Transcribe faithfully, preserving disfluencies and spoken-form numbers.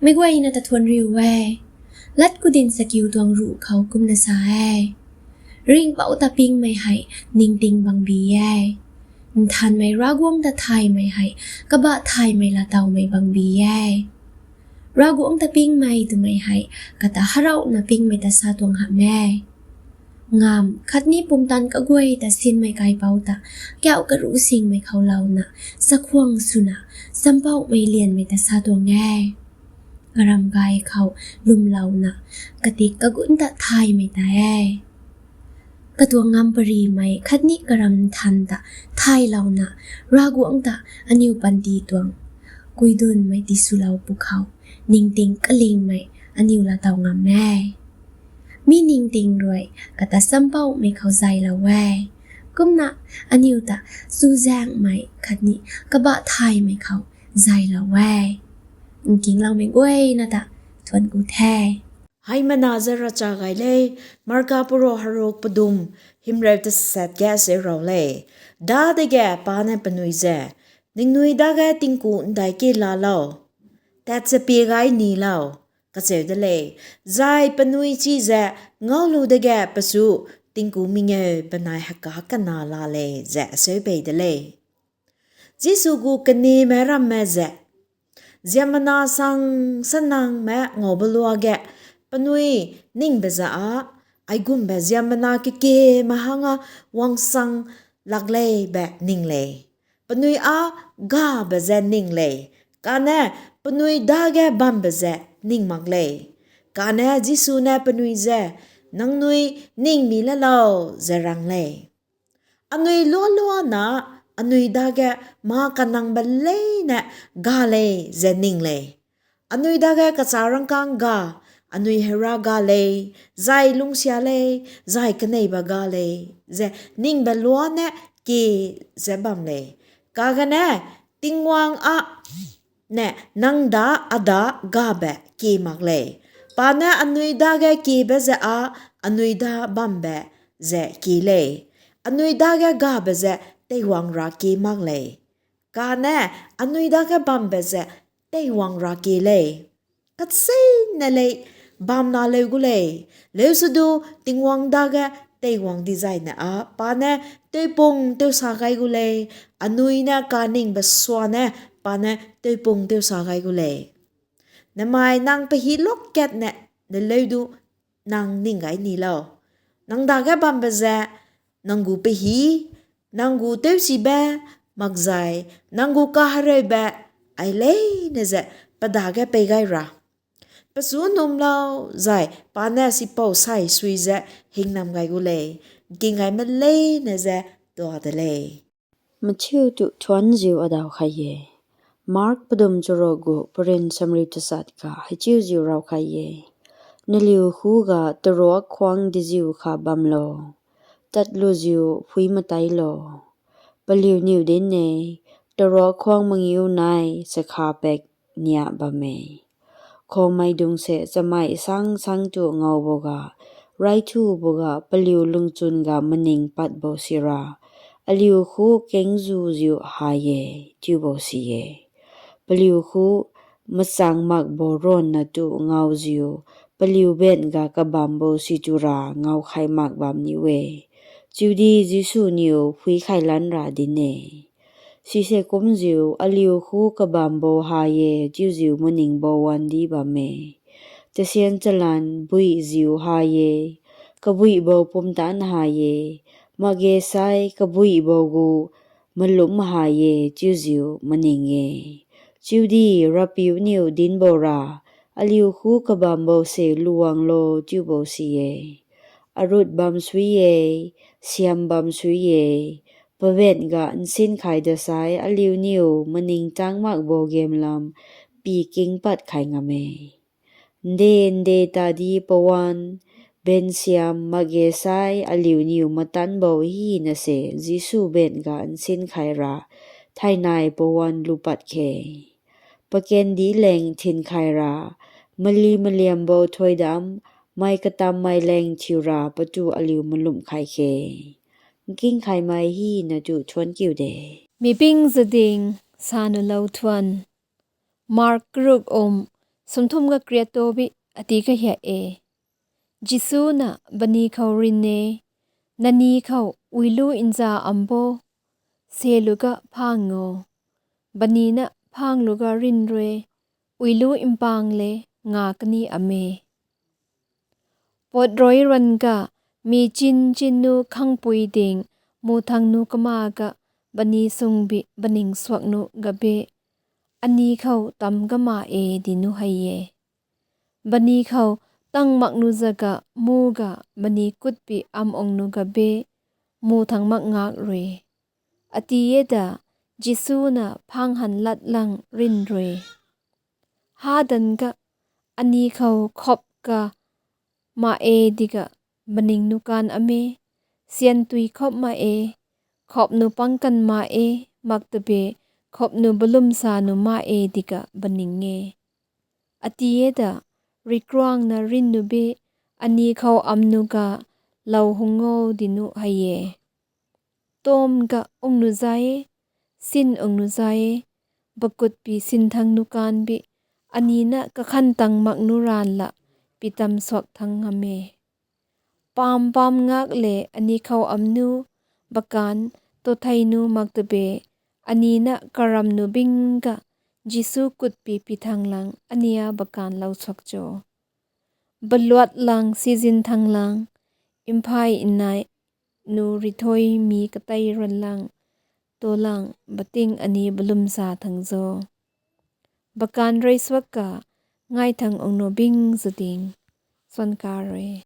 Meic guayna ta thuanc riu e. Lat kudin sakiu tuang ruh khou kumna sa e: Ringhpouc ta pingmei hei ningting bangbi e. Nthanmei Ravguangc ta thaymei hei kabah thaymei laatowmei bangbi e. Ravguangc ta pingmei twmei hei kata harauhna pingmei ta sa tuang hamh e. Ngamv khatni pumtan kaguay ta sinmei kaipouc ta kauh karuh singmei khou louna, chakhwang swna, champouhmei lianmei ta sa tuang e. Karam gay khou lwmlouna, katik kagunc ta thaymei tei e. Katuang ngamv parimei khatni karam nthan ta thaylouna, Ravguangc ta aniu panty tuang kuidunmei tiswlou pwkhou, ningting kalingmei aniu laatow ngam e. Mi ningting rui kata champouhmei khou zaylou e. Kumna aniu ta chuzaenghmei khatni kabah thaymei khou zaylou e. Nkingloumei guayna ta thuanc ku the. Heimana za racha gay le, Marka puro haruk padum, hymreu ta sat ge se rou le. Da de ge pa ne panui ze, Ningnui da ge tingku ndai ke laalou, tat se pie gay nilou, kacheu de le. Zai panui chi ze, Ngau lu de ge pachu tingku mingeu panai haka kana la le, ze aseu pei de le. Jisu gu kanimei rammei ze, ziammana sang sanangmei ngou balua ge, panui ningbe za a, aigumbe ziammana keke mahanga wangsang lak le be ning le. Panui a gabe ze ning le. Kane panui da ge bambe ze ning mak le. Kane Jisu ne panui ze, Nangnui ningmi lalou, ze rang le. Anui lualuana, anui da ge ma kanangbe leine ga le, ze ning le. Anui da ge kacha rangkang ga, anui hera ga le, zai lungsia le, zai kaneiba ga le, ze ningbe luane ke, ze bam le. Kagane, Tingwang a ne nang da ada gabe ke mak le. Pa ne anui da ge kebe ze a, anui da bambe ze ke le. Anui da ge gabe ze teiwang ra ke mak le. Kane anui da ge bambe ze teiwang ra ke le. Katsina le, bamna leu gu le. Leu sadu Tingwang da ge teiwang dizayna a, pa ne tewpung tewsa gay gu le. Anui ne kaningbe swane, pa ne tewpung tewsa gay gu le. Namei nang pahi lok kat ne, naleu du nang ning gay nilou. Nang da ge bambe ze, nang gu pahi, nang gu tewsibe, makzay, nang gu kahareube, ai leine ze, pa da ge pei gay ra. Pachu numlou zai, pa ne sipou sai sui ze, hingnam gay gu le, nking gay maleine ze, tua de le. Mathiu tu thuanziu adaw khat e. Mark padum charuk gu parin samriu tasat ka hei chiuziu raw khat e. Naliu khu ga taruak khwang diziu kha bamlou. Tatluziu phui matailou. Paliu niw dinc e, taruak khwang mangiu nai sakha pak nia bam e. Khomei dung se chamei sang sang tu ngau bo ga, rai thu bo ga, paliu lungchun ga maning pat bo si ra, aliu khu kengzuziu ha e, tiu bo si e. Paliu khu machang mak bo ron na tu ngauziu, paliu ben ga kabam bo si tu ra ngau khai mak bam ni e. Chiudi Jisu niw phui khailan ra dinc e. Sise kumziu, aliu khu kabam bo ha e, chiuziu maning bo wan di bam e. Tasian chalan buiziu ha e, kabuih bo pumtan ha e, mak ge sai kabuih bo gu malum ha e, chiuziu maning e. Chiudi Rapiu niw dinc bo ra, aliu khu kabam bo se luang lo, tiu bo si e. Arut bam sui e, siam bam sui e, pavet ga nsin khai da sai aliu niw maning tang mak bo game lam pi king pat khai ngam e. Nde nde ta di pawan, ben siam mak ge sai aliu niw matan bo hi na se Jisu ben ga nsin khai ra, thainai pawan lu pat khe. Pakendi leng thin khai ra, mali maliam bo thuai dam, mei katam mei leng thiu ra patu aliu malum khai khe. Nking khai mei hi na tu thuan kiu de. Mi ping zading, sa nu lou thuan. Mark group um, sumthum ga kariat to bi ati kahiat e. Jisu na bani khou ryn e, nani khou uilu nza am bo, se lu ga phang o. Bani na phang lu ga ryn rui, uilu mpang le nga kani am e. Pat rui ryan ga, mi chin chin nu khangpui ding, mu thang nu kama ga, bani sung bi baning suak nu ga be, ani khou tam gama e di nu hei e. Bani khou tang mak nu zaga mu ga bani kutpi am ong nu ga be, mu thang mak ngak rui. Ati e da, Jisu na phang han lat lang ryn rui. Ha dan ga, ani khou khop ka ma e di ga baning nu kan am e, sian tui khop ma e, khop nu pang kan ma e, mak ta be, khop nu balum sa nu ma e di ga baning e. Ati e da, rikruang na ryn nu be, ani khou am nu ga, lou hung o di nu hei e. Tom ga ung nu za e, sin ung nu za e, bakutpi sin thang nu kan bi, ani na kakhan tang mak nu ran la, pi tam suak thang ngam e. Pam pam ngak le ani khou am nu, bakan, to thei nu mak ta be, ani na karam nu bing ga, Jisu kutpi pi thang lang, ania bakan lou suak cho. Baluat lang sizin thang lang, mphai nai nu rithui mi katei ryan lang, to lang bating ani balum sa thang zo. Bakan rui suak ka, ngai thang ung nu bing za ding, suan ka rui.